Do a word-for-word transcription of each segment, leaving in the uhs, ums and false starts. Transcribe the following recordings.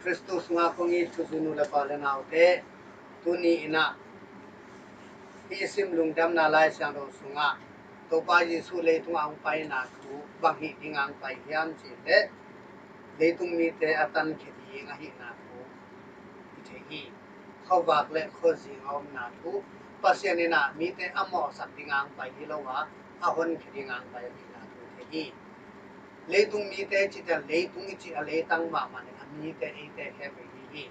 Khristu sungah kong it u nu le pa le naute, tuni in ah hih sim lungdamna Lai Siangtho sungah Topa Jesuh leitungah hong paina thu bang hih dingah hong pai hiam cih leh, leitung mite a tankhia ding ahihna thu i thei hi. Khuavak le khuazing a omna thu, Pasian in ah mite a mawhsak dingah hong pai hi lo a, a honkhia dingah hong pai ahihna thu i thei hi. Leitung mite cih ciang leitung i cih a leitang mahmah in a mite eite khempeuh hi hi.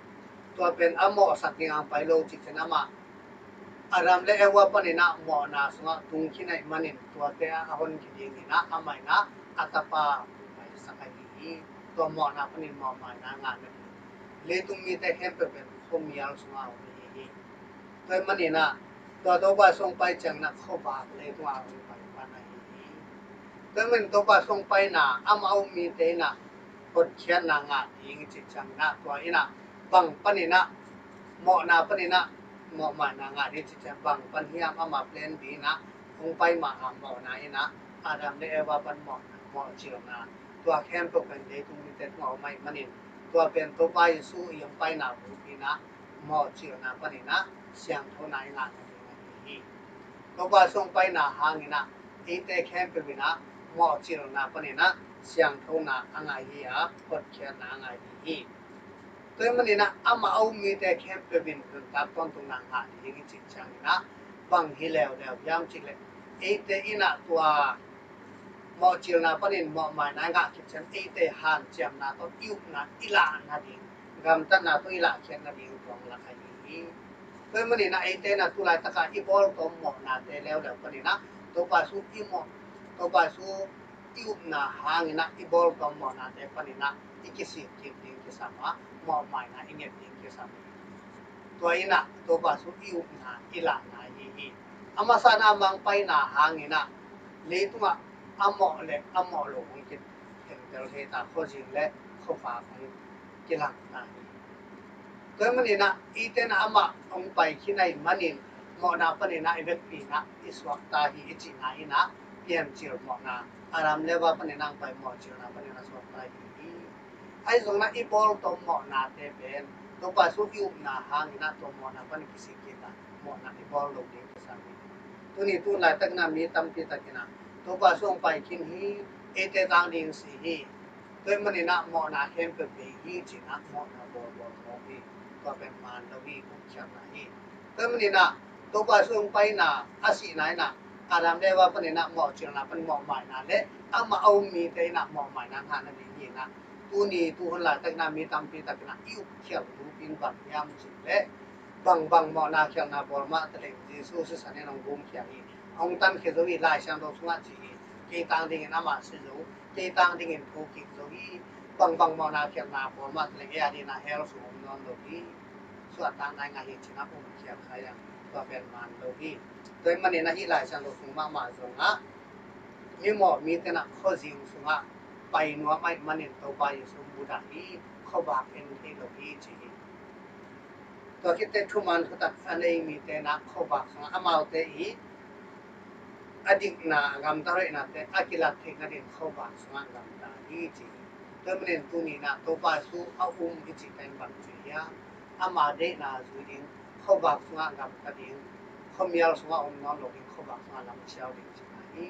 Tua pen a mawhsak dingah hong pai lo cih ciang amah Adam le Eva panin ah mawhna sungah tung khin ahih manin tuate a honkhia dingin ah amah in ah a tapa hong paisak ahi hi. Tua mawhna panin mawhmaina ngah nading leitung mite khempeuh pen khuamial sungah a om ahi hi. Tua ahih manin ah tua Topa Jesuh hong pai ciangin ah khuavak leitungah hong pai pan ahi hi. Tua ahih manin Topa Jesuh hong paina amah a um mite in ah hotkhiatna ngah ding i cih ciangin ah tua in ah bang panin ah mawhna panin ah mawhmaina ngah ding i cih ciang bang pan hiam amah plan ding in ah hong pai mah a mawhna in ah Adam le Eva pan mawhna, mawhcilna, tua khempeuh pen leitung mite tungah a om ahih manin tua pen Topa Jesuh i hong paina bup in ah mawhcilna panin ah siangthona i ngah nading ahi hi. Topa Jesuh hong paina hangin ah eite khempeuh in ah mawhcilna panin ah siangthona a ngah hi a, hotkhiatna a ngah hi hi. Tua ahih manin ah amah a um mite khempeuh in nuntak tawntungna ngah ding i cih ciangin ah bang hi leuleu hiam cih leh, eite in ah tua mawhcilna panin mawhmaina i ngah khit ciang eite hanciamna tawh i upna i lah nading, gamtatna tawh i lahkhiat nading tua hong lak ahi hi. Tua ahih manin ah eite in ah tu laitakah i bawltawm mawhnate leuleu panin ah Topa Jesuh i mawh, Topa Jesuh i upna hangin ah i bawltawm mawhnate panin ah i kisik kik ding kisam a, mawhmaina i nget ding kisam hi. Tua in ah Topa Jesuh i upna i lahna ahi hi. A masa in ah amah hong paina hangin ah leitungah a mawh le a mawh lo hong kikhentel thei ta, khuazing le khuavak hong kilang ta hi. Tua ahih manin ah eite in ah amah hong pai khin ahih manin mawhna panin ah i vekpi in ah i suakta hi i cihna in ah piancil mawhna, Adam le Eva panin ah hong pai mawhcilna panin ah suakta hi hi. Ahi zongin ah i bawltawm mawhnate pen Topa Jesuh i upna hangin ah tua mawhna panin kisik kik a, mawhna i bawl lo ding kisam hi. Tuni tu laitak in ah mi tampi tak in ah Topa Jesuh hong pai khin hi, eite tang ding si hi. Tua ahih manin ah mawhna khempeuh bei hi ci-in ah mawhna bawlbawl mawk hi. Tua pen man lo hi, gupkhialhna hi. Tua ahih manin ah Topa Jesuh hong paina, a sihna in ah Adam le Eva panin ah mawhcilna pan mawhmaina le amah a um mite in ah mawhmaina ngah nading hi in ah, tuni tu hun laitak in ah mi tampi tak in ah i gupkhialh ding pen bang hiam cih leh, bangbang mawhna khialhna bawl mah taleng Jesuh sisan in hong gumkhia hi. Hong tankhia zo hi, Lai Siangtho sungah ci hi. Kei tang dingin amah si zo, kei tang dingin thokik zo hi. Bangbang mawhna khialhna bawl mah taleng ei a dingin ah hell sung om nawn lo hi. Suahtakna i ngah hi ci-in ah um khial kha hi a, tua pen man lo hi. Tua ahih manin ah hih Lai Siangtho sung mahmah zongah mimawh mite in ah khuazing sungah pai nuam ahih manin Topa Jesuh mudah hi, khuavak en thei lo hi ci hi. Tua khit teh thuman thutak a nei mite in ah khuavak sungah amaute i a dikna, a gamtat hoihnate a kilat theih nadingin khuavak sungah gamta hi ci hi. Tua ahih manin tuni in ah Topa Jesuh a um i cih pen bang ci hiam? Ama deihna zui ding, khuavak sungah gamta ding, khuamial sungah om nawn lo ding, khuavak sungah lam siau ding cihna hi.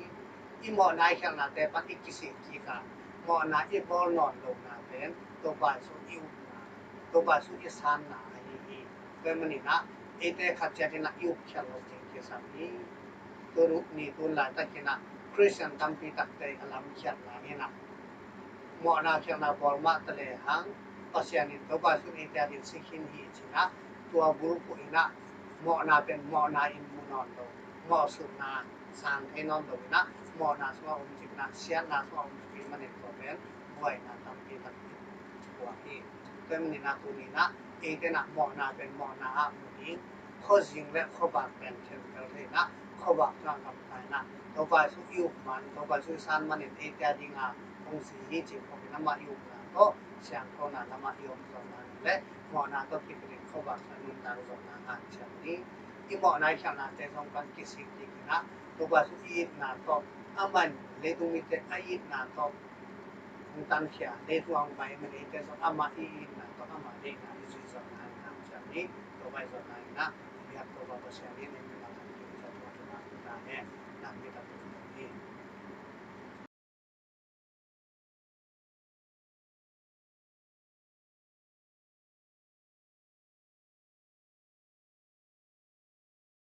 I mawhna i khialhnate pan i kisik kik a, mawhna i bawl nawn lohna pen Topa Jesuh i upna, Topa Jesuh i sanna ahi hi. Tua ahih manin ah eite khat ciat in ah i gupkhialh loh ding kisam hi. Tuni tu hun laitak in ah Khristian tampi takte a lamkhiatna in ah mawhna khialhna bawl mah talehang Pasian in Topa Jesuh in eite a dingin si khin hi ci-in ah, tua bulphuh in ah mawhna pen mawhna in mu nawn lo, mawhsutna sang thei nawn lo in ah, mawhna sungah om zik in ah, siatna sungah om zik ahih manin tua pen buaina tampi tak in puak hi. Tua ahih manin ah tuni in ah eite in ah mawhna pen mawhna ah mu ding, khuazing le khuavak pen khentel thei in ah, khuavak sungah gamta in ah, Topa Jesuh i up man, Topa Jesuh i san manin eite a dingin hong si hi cih phawk in amah i upna tawh siangthona lamah i om zawhna le mawhna tawh kipilin khuavak sungah nuntak zawhna ngah ciat ni. I mawhna i khialhnate zong pan kisik kik in ah, Topa Jesuh i itna tawh, amah in leitung mite a itna tawh tankhia, lei tuang pai mah eite zong amah i itna tawh amah deihna i zui zawhna in a, ciang ni, Topa i zawhna in a, i biak Topa Pasian in ei mah kan kei zat tua tuna ta hen, nak mi tak tu hi.